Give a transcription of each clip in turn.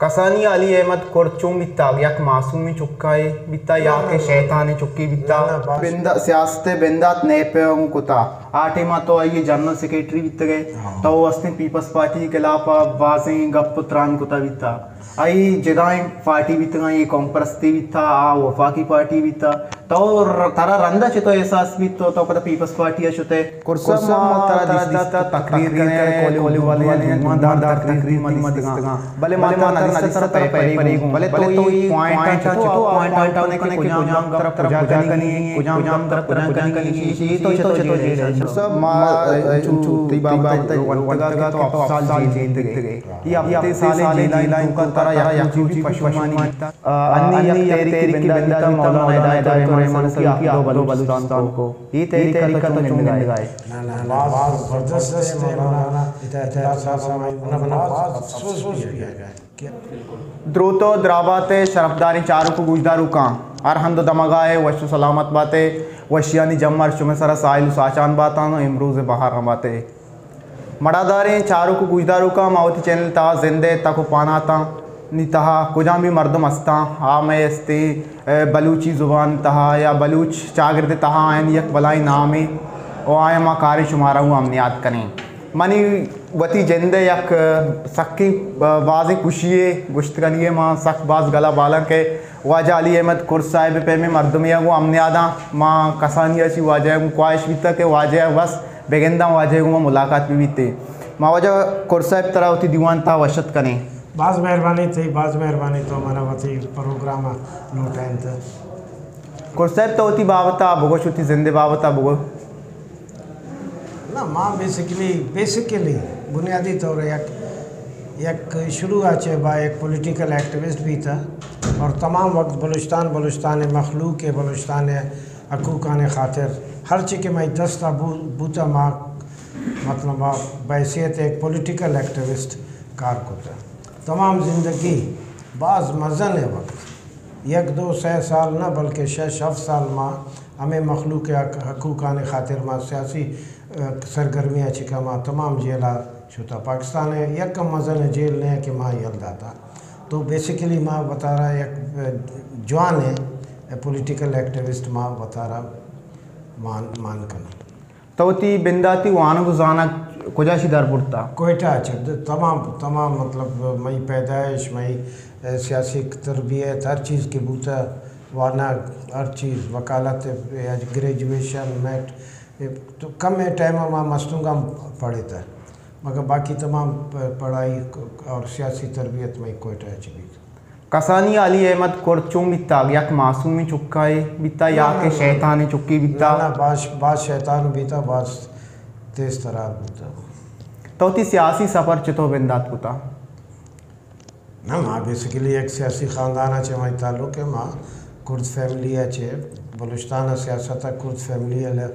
کسانی علی احمد کرد چون بیتگ؟ یک معصومیں چکے بیتگ یا کہ شیطانیں چکے بیتگ؟ بندا-، سیاست ءِ بندات نیپ ءَ گوں کتگ۔ آ ٹائم ءَ تو آئی ءِ جنرل سیکرٹری بیتگ ئے۔ تو استیں پیپلز پارٹی ءِ خلاف ءَ بازیں گپ ءُ تران کتگ بیتگ۔ آئی جدائیں پارٹی بیتگ، آئی قوم پرستی بیتگ، آ وفاقی پارٹی بیتگ۔ تو ر-، ترا رندا چتو احساس بیت تو، تو پدا پیپلز پارٹی ءَ شت ئے؟ کرد صاحب، ما ترا دیست، دیست تقریر کنئے، کولی والے، دواندار تقریر ما دیستگاں۔ بلے ما ترا نہ دیست ترا پے پرے گوں۔ بلے تو ای پوائنٹ چتو آؤٹ کنئے کہ کجام گپ ترا کجا کنگی، کجام گپ ترا کجا کنگی، اے تو چتو جیڑ ئے؟ کرد صاحب، ما چو تئی بابت ءَ ونتگ ءَ کہ تو ہفت سال جیل بیتگ ئے۔ اے ہفتے سالیں جیل ءِ توکا ترا یک روچے بھی پشومانی بیتگ؟ آ، انی یک تحریکے بندات بیتگ، مولانا ہدایت الرحمن سلوکی، آ دو بلوچستان کو۔ اے تحریک ءَ تو چون گندگ ءَ ئے؟ نہ، نہ، باز زبردست ہے مولانا ہدایت اللہ صاحب، منا باز افسوس بھی ہے کہ دروت ءُ درابات ءِ شرپداریں چاروک ءُ گوشداروکاں، ہر ہند ءُ دمگ ءَ ئے وش ءُ سلامت بات ئے، وشیانی جمبر شمئے سرا ساہیل ءُ ساچان باتاں ءُ امروز ءِ بہاراں بات ئے۔ مڑاداریں چاروک ءُ گوشداروکاں، ما وتی چینل ءِ تہا زند ءِ تک ءُ پہناتانی تہا کجام بھی مردم ہستاں، آ مئے استیں، اے، بلوچی زبان ءِ تہا یا بلوچ چاگرد ءِ تہا آیانی یک بلاہیں نامے ءُ آیاں ما کاریں شمارا گوں ہم نیاد کنیں۔ منی وتی جند ءِ یک سکیں بازیں خوشی یے گوشت کنی یے، ما سک باز گل ءُ بالاں کہ واجہ علی احمد کرد صاحب ءِ پیمیں مردمے ءَ گوں ہم نیاداں۔ ما کسانی ءَ چہ واجہ ءَ گوں خواہش بیتگ کہ واجہ ءَ بس بگنداں، واجہ ءَ گوں ما ملاقات بہ بیت۔ ما واجہ کرد صاحب ترا وتی دیوان ءِ تہا وش اتک کنیں۔ باز مہربانی تئی، باز مہربانی تو منا وتی پروگرام ءَ لوٹائینت۔ کرد صاحب تو وتی بابت ءَ بگوش، وتی زند ءِ بابت ءَ بگو۔ نہ، ما بیسیکلی، بیسیکلی بنیادی طور یک، یک شروع ءَ چہ با یک پولیٹیکل ایکٹیوسٹ بیتا اور تمام وقت بلوچستان، بلوچستان ءِ مخلوق ءِ، بلوچستان ءِ حقوقانی خاطر ہرچی کہ مئے دست ءَ بو-، بوتا ما، مطلب، ما بحیثیت ایک پولیٹیکل ایکٹیوسٹ کار کتا۔ تمام زندگی باز مزن ءِ وقت، یک دو سئے سال نہ بلکہ شش ہفت سال ما ہمے مخلوق ءِ حق-، حقوقانی خاطر ما سیاسی، ءَ، سرگرمی ءَ چکا ما تمام جیل ءَ شتا۔ پاکستان ءِ یک ہم مزن ءِ جیل نہ کہ ما یل داتا۔ تو بیسیکلی ما وتارا یک، ءَ، جوان ءِ پولیٹیکل ایکٹیوسٹ ما وتارا مان، مان کناں۔ تو وتی بنداتی وانگ ءُ زانگ کجا چہ در برتا؟ کوئٹہ چہ، د-، تمام، تمام مطلب مئی پیدائش، مئی، ءَ، سیاسی تربیت، ہر چیز کہ بوتا، وانگ، ہر چیز، وکالت، ءَ، گریجویشن، میٹ، ءَ، تو کم ٹائم ءَ ما مستونگ ءَ پڑھتا، مگر باقی تمام پ-، پڑھائی اور سیاسی تربیت مئی کوئٹہ چہ بیت۔ کسانی علی احمد کرد چون بیتگ؟ یک معصومیں چکے بیتگ یا نہ، کہ نہ، نہ۔ شیطانیں چکے بیتگ؟ نہ، نہ، باز، باز شیطان بیتگ، باز تیز ترار بیتگ۔ تو وتی سیاسی سفر چطور بندات کتا؟ نہ، ما بیسیکلی یک سیاسی خاندان ءَ چہ مئی تعلق ہے، ما کرد فیملی ءَ چہ، بلوچستان ءِ سیاست ءَ کرد فیملی ءَ لے-،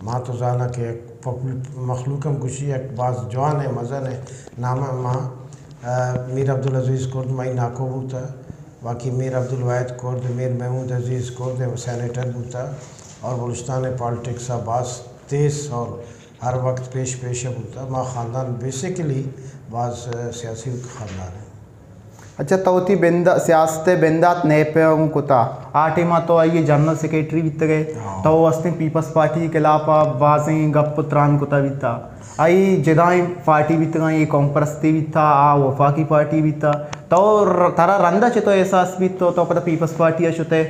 ما تو زاناں کہ یک پاپول-، مخلوق ہم گوشی یک باز جوان ءُ مزن ءِ نام ءَ ما، ءَ، میر عبدالعزیز کرد مئی ناکو بوتا، باقی میر عبدالواحد کرد، میر محمود عزیز کرد سینیٹر بوتا اور بلوچستان ءِ پالیٹکس ءَ باز تیز اور ہر وقت پیش پیش ءَ بوتا۔ ما خاندان بیسیکلی باز، ءَ، سیاسی خاندان ہے۔ اچھا، تو وتی بند-، سیاست ءِ بندات نیپ ءَ گوں کتا۔ آ ٹائم ءَ تو آئی ءِ جنرل سیکرٹری بیتگ ئے۔ ہاں۔ تو استیں پیپلز پارٹی ءِ خلاف ءَ بازیں گپ ءُ تران کتا بیتا۔ آئی جدائیں پارٹی بیتگ، آئی قوم پرستی بیتا، آ وفاقی پارٹی بیتا۔ تو ر-، ترا رندا چتو احساس بیت تو، تو پدا پیپلز پارٹی ءَ شت ئے؟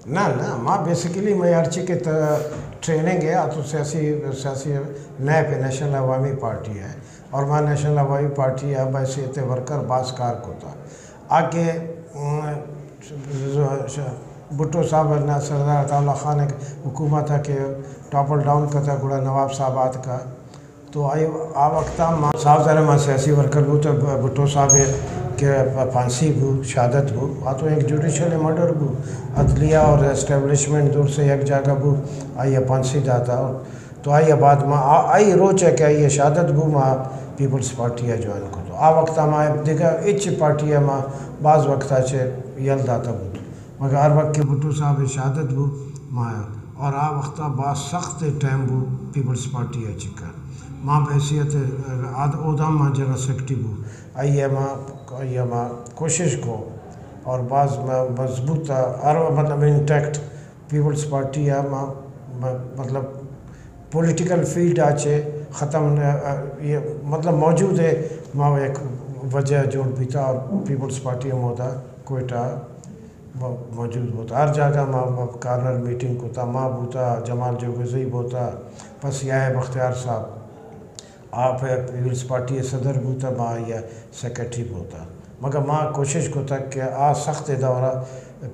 نہ، نہ، ما بیسیکلی مئے ہرچی کہ ت-، ٹریننگ ہے، آ تو سیاسی، سیاسی نیپ ہے، نیشنل عوامی پارٹی ہے۔ اور ما نیشنل عوامی پارٹی ءَ بحیثیت ورکر باز کار کتا۔ آ کہ، م، ش-، ش-، بھٹو صاحب نا، سردار عطا اللہ خان ءِ حکومت ءَ کہ ٹاپل ڈاؤن کتا، گڑا نواب صاحب آتکا۔ تو آئی، آ وقتا ما صاحب ذرا ما سیاسی ورکر بوتا، ب-، بھٹو صاحب کہ پھانسی بو، شہادت بو، آ تو ایک جوڈیشل مرڈر بو، عدلیہ اور اسٹیبلشمنٹ دور سے یک جاگہ بو، آئی پھانسی داتا۔ تو آئی ءَ بعد ما آ-، آئی روچ ءَ کہ آئی ءِ شہادت بو، ما پیپلز پارٹی ءَ جوائن کت۔ آ وقت ءَ ما دگہ ہچ پارٹی ءَ ما باز وقت ءَ چہ یل داتہ بوت، مگر ہر وقت کہ بھٹو صاحب ءِ شہادت بو، ما، اور آ وقت ءَ باز سخت ٹائم بو پیپلز پارٹی ءَ چکا۔ ما بحیثیت، اد-، اودا ما جنرل سیکرٹری بو۔ آئی ء ما، آئی ء ما کوشش کو اور باز ما مضبوط ہر مطلب انٹیکٹ پیپلز پارٹی ء ما، ما مطلب پولیٹیکل فیلڈ ء چہ ختم نہ، یہ مطلب موجود ہے، ما ایک وجہ جوڑ بیتا اور پیپلز پارٹی ء مودا کوئٹہ م-، موجود بوتا۔ ہر جاگہ ما، ما کارنر میٹنگ کتا، ما بوتا، جمال جوگزئی بوتا، پس یا بختیار صاحب، آپ پیپلز پارٹی صدر بوتا، ما یا سیکرٹری بوتا۔ مگر ما کوشش کتا کہ آ سخت دورہ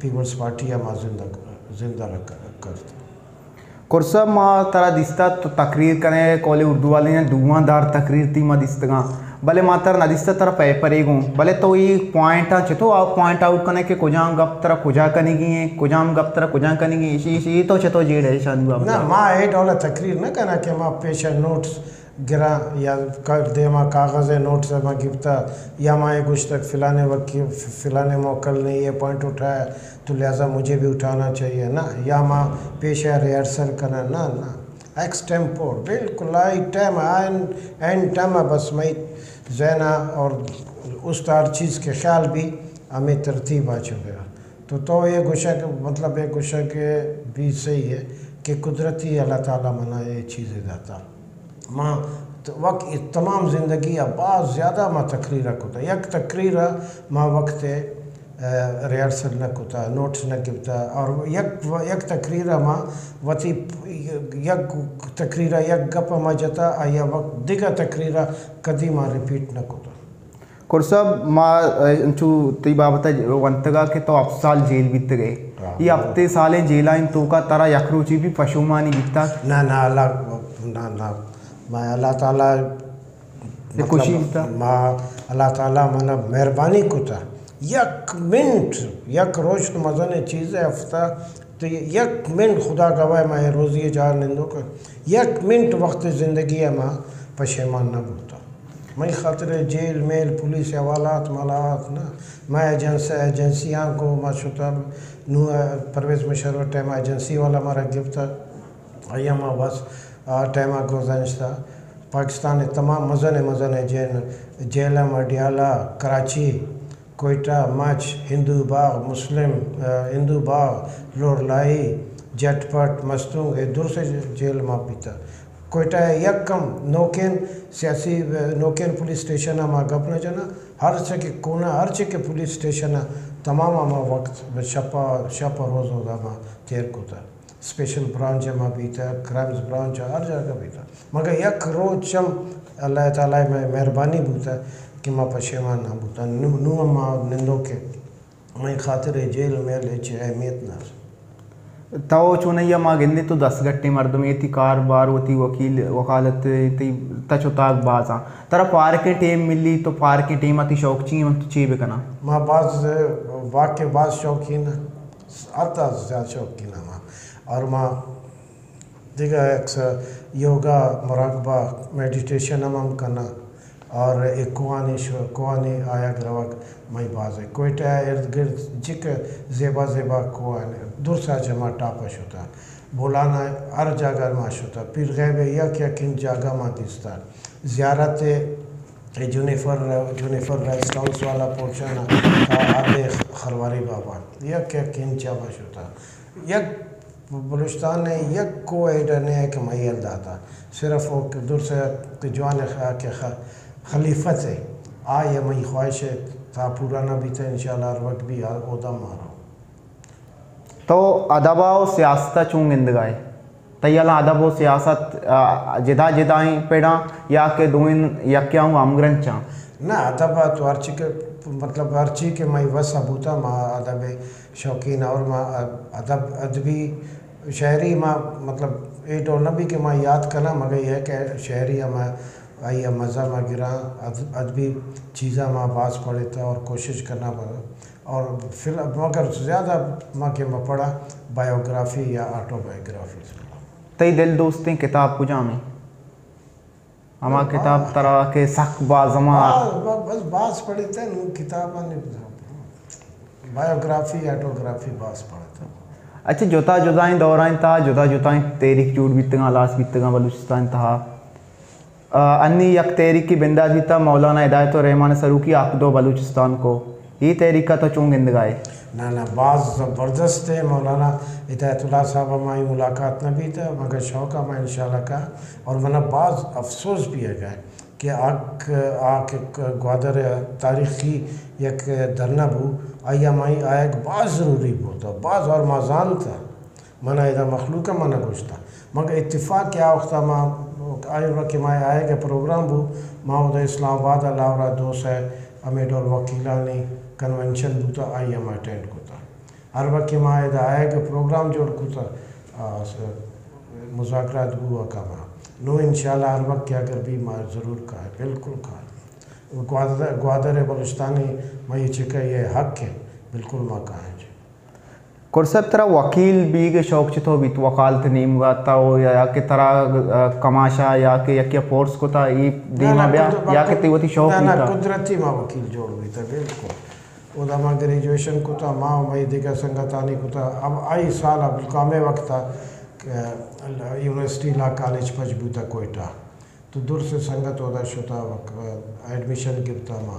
پیپلز پارٹی ما زندہ، زندہ رکھ-، کرت۔ کرسا ما ترا دیستا تو تقریر کنے، کول اردو والے نے دواں دار تقریر تی ما دیستگاں، بلے ما ترا نہ دیستا ترا پیپرے گوں، بلے تو ای پوائنٹاں چتو آ پوائنٹ آؤٹ کنے کہ کجام گپ ترا کجا کنگی ہیں، کجام گپ ترا کجا کنگی ہیں، ایشی، ایشی تو چتو جیڑ ہے شانی بابت؟ نہ، ما اے ڈول تقریر نہ کنا کہ ما پیش نوٹس گراں یا کا-، دیما کاغذ نوٹس ما گپتا یا ما اے گوشتگ فلانے وقت فلانے موکل نے یہ پوائنٹ اٹھایا تو لہذا مجھے بھی اٹھانا چاہیے نا، یا ما پیش ریہرسل کنا، نہ، نہ، ایکسٹیمپور بالکل آئی ٹائم، آئین، اینڈ ٹائم بس مئی ذہن اور استاد چیز کے خیال بھی ہمیں ترتیب آ چکے۔ تو، تو یہ گوشہ کہ، مطلب یہ گوشہ کہ بھی صحیح ہے کہ قدرتی اللہ تعالیٰ منا یہ چیزیں داتا۔ ما ت-، وقت ای تمام زندگی ء باز زیادہ ما تقریر ء کتا۔ یک تقریر ء ما وقت ء، ریہرسل نہ کتا، نوٹس نہ گپتا اور یک، یک تقریر ء ما وتی یک تقریر ء یک گپ ء ما جتا، آیا وقت دگہ تقریر ء کدی ما ریپیٹ نہ کتا۔ کرسا ما، انچو تئی بابت ء ونتگا کہ تو ہفت سال جیل بیتگے۔ ہاں۔ یہ ہفتے سالیں جیلائیں توکا ترا یک روچی بھی پشومانی بیتا؟ نہ، نہ، اللہ، نہ، نہ، میں اللہ تعالیٰ، یہ مطلب، خوشی بیتا؟ ما اللہ تعالیٰ منا مہربانی کتا۔ یک منٹ، یک روچ تو مزن چیز ہے ہفتہ، تو یک منٹ خدا گواہ میں روزی جار نندو کہ یک منٹ وقت زندگی ہے ما پشیمان نہ بوتا۔ مئی خاطر جیل میل پولیس حوالات مالات نہ، ما ایجنس، ایجنسیاں کو ما شتا، نو پرویز مشرف ٹائم ایجنسی والا مارا گپتا، آیا ما بس آ ٹائم گزنشتا۔ پاکستان تمام مزن مزن جیل، جیل اڈیالہ، کراچی، کوئٹہ، مچ، ہندو باغ، مسلم، آ، ہندو باغ، لورلائی، جٹ پٹ، مستونگ، اے درس جیل ما بیتا۔ کوئٹہ ء یک کم نوکین سیاسی، نوکین پولیس اسٹیشن ء ما گپ نہ جناں۔ ہر چہ کہ کونا، ہر چہ کہ پولیس اسٹیشن ء تمام ء ما وقت شپ ء، شپ ء روز اودا ما تیر کتا۔ اسپیشل برانچ ء ما بیتا، کرائمز برانچ ء ہر جاگہ بیتا۔ مگر یک روچ چم اللہ تعالی ء مہربانی بوتا کہ ما پشیمان نہ بوتا۔ نو، نو ما نندو کہ مئے خاطر ء جیل میل ہچ اہمیت نہ۔ تو چونیا ما گندے تو دستگٹیں مردمے، تئی کار بار، وتی وکیل وکالت، تئی تچ و تاک بازاں۔ ترا پارکیں ٹیم ملی تو پارکیں ٹیم ء تئی شوق چی انت، تو چی بکناں؟ ما باز واقعی باز شوقین، حد از زیاد شوقین ما۔ اور ما دگہ ایکس-، یوگا، مراقبہ، میڈیٹیشن ہم، ہم کناں اور اے کوہانی شو-، کوہانی آیگ روگ مئی باز ہے۔ کوئٹہ ء ارد گرد جک زیبا زیبا کوہان، درسا جمع ٹاپ شتا۔ بولانا ہر جاگہ ما شتا۔ پیر غیب یک یک انچ جاگہ ما دیستا۔ زیارت اے جونیفر، جونیفر ریسٹ ہاؤس والا پورشن تا آدے خرواری بابا یک یک انچ ما شتا۔ یک بلوچستان ء یک کوہ ایڈا نہ کہ مئیل داتا، صرف او درس کہ جوان خ-، کہ خ-، خلیفت ہے، آ یہ مئی خواہش ہے تا پورا نہ بیتا، انشاءاللہ ہر وقت بھی آ-، اودا مارو۔ تو ادب و سیاست چون گندگائے؟ تئی الان ادب و سیاست، آ، جدا جدائیں پڑاں یا کہ دوئیں یکیاں ہمگرنچاں؟ نہ، ادب ء تو ہرچی کہ، مطلب، ہرچی کہ مئی وس ء بوتا، ما ادب ء شوقین اور ما ادب، ادبی شاعری ما، مطلب، اے ڈول نہ بھی کہ ما یاد کناں، مگر یہ کہ شاعری ہم آئی ء مزہ ما گراں، اد-، ادبی چیزاں ما باز پڑھتا اور کوشش کرنا پڑا۔ اور فی الح-، مگر زیادہ ما کہ ما پڑھا بایوگرافی یا آٹوبایوگرافی۔ تئی دل دوستیں کتاب کجام ہیں؟ ہما بس کتاب ترا کہ سک باز ہما باز، بس باز پڑھتا ہے، نو کتاب نہیں، بایوگرافی، آٹوگرافی باز پڑھتا ہے۔ اچھا، جتا جتائیں دورائیں تہا جتا جتائیں تحریک جوڑ بیتگاں، ہلاس بیتگاں بلوچستان تہا۔ آ، انی یک تحریکی بندات بیتا مولانا ہدایت الرحمان سروکی آکدو بلوچستان کو۔ اے تحریکا تو چون گندگائے؟ نہ، نہ، باز زبردست ہے۔ مولانا ہدایت اللہ صاحب ہمائی ملاقات نہ بیتا، مگر شوق ہما انشاءاللہ کا۔ اور منا باز افسوس بھی ہے کہ آک، آ کہ گوادر تاریخی یک دھرنا بو، آئی ہمائی آیگ باز ضروری بوتا، باز اور مازان تھا۔ منا ادا مخلوق ء منا گوشتا، مگر اتفاق کہ آ وختا ما، آئی وقت ما آیگ ء پروگرام بو، ما اودا اسلام آباد ء لاہور ء دو سئے ہمے ڈول وکیلانی کنونشن بوتا، آئی ء ما اٹینڈ کتا۔ ہر وقت ما ادا آیگ ء پروگرام جوڑ کتا، آ، س-، مذاکرات بو ء کما۔ نو انشاءاللہ ہر وقت کہ اگر بھی ما ضرور کائے، بالکل کائے۔ گوادر، گوادر ء بلوچستانی مئی چکہ یہ حق ہے، بالکل ما کائیں جی۔ گڈ صاحب، ترا وکیل بیگ ء شوق چتو بیت؟ وکالت نیمگا تو یا کہ ترا، آ، کماشا یا کہ یکے فورس کتا ای نہ، دیما نہ، بیا قدر-، یا کہ تئی وتی شوق نہ، نہ، بیتا؟ قدرتی ما وکیل جوڑ بیتا، بالکل۔ اودا ما گریجویشن کتا، ما و مئی دگہ سنگتانی کتا۔ اب آئی سال ء بالکل ہمے وقت ء، آ، یونیورسٹی لا کالج پچ بوتا کوئٹہ۔ تو درس سنگت اودا شتا، وک-، ایڈمیشن گپتا ما،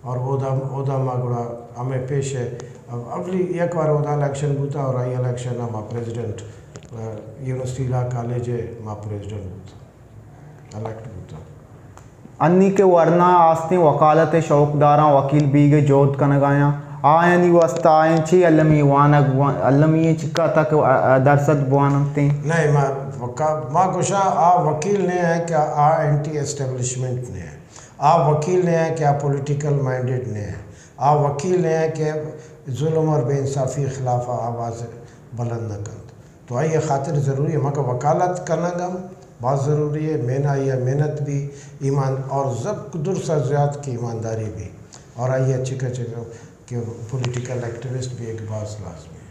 اور اودا، اودا ما گڑا ہمیں پیش ہے۔ اب اولی یک بار اودا الیکشن بوتا اور آئی الیکشن ما پریزیڈنٹ، آ، یونیورسٹی لا کالج ہے، ما پریزیڈنٹ بوتا، الیکٹ بوتا۔ انی کہ ورنا آستیں وکالت ء شوق داراں، وکیل بیگ ء جہد کنگایاں، آیانی واسطہ آیاں چی المی وانگ و-، المی چکا تک، آ، آ، درصد بواننتیں؟ نہیں، ما وکا-، ما گوشاں آ وکیل نے ہے کہ آ اینٹی اسٹیبلشمنٹ نے ہے۔ آ وکیل نے ہے کہ آ پولیٹیکل مائنڈڈ نے ہے۔ آ وکیل نے ہے کہ ظلم اور بے انصافی خلاف آواز بلند نہ کنت۔ تو آئی خاطر ضروری ہے، مگر وکالت کنگ ہم باز ضروری ہے۔ مین-، آئی محنت بھی، ایمان اور زب درس زیات کی ایمانداری بھی، اور آئی چکا چکا کہ پولیٹیکل ایکٹیوسٹ بھی ایک باز لازمی ہے۔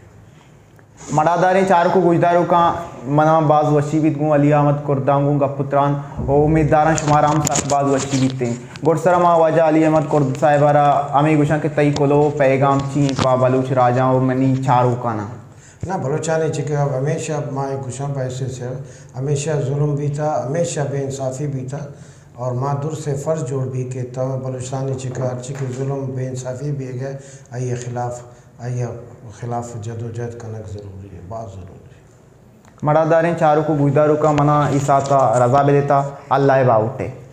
مڑاداریں چاروک و گوشداروکاں، منا باز وشی بیت گوں علی احمد کرداں گوں گپ و تران و امیدداراں شمارا ہم سک باز وشی بیتیں۔ گڈسرا ما واجہ علی احمد کرد صاحب ء را ہمے گوشاں کہ تئی کلو پیغام چی انت پہ بلوچ راجاں و منی چاروکاناں؟ نہ، بلوچانی چکہ اب ہمیشہ ما گوشاں پہ ایس ایس ء ہمیشہ ظلم بیتا، ہمیشہ بے انصافی بیتا، اور ما درس فرض جوڑ بھی کہ تم بلوچستانی چکہ ہرچی کہ ظلم بے انصافی بیگہ، آئی خلاف، آئی خلاف جدوجہد کنگ ضروری ہے، باز ضروری ہے۔ مڑاداریں چاروک و گوشداروکاں، منا اے ساعت ء رضا بدیتا، اللہ ء باہوٹ ء۔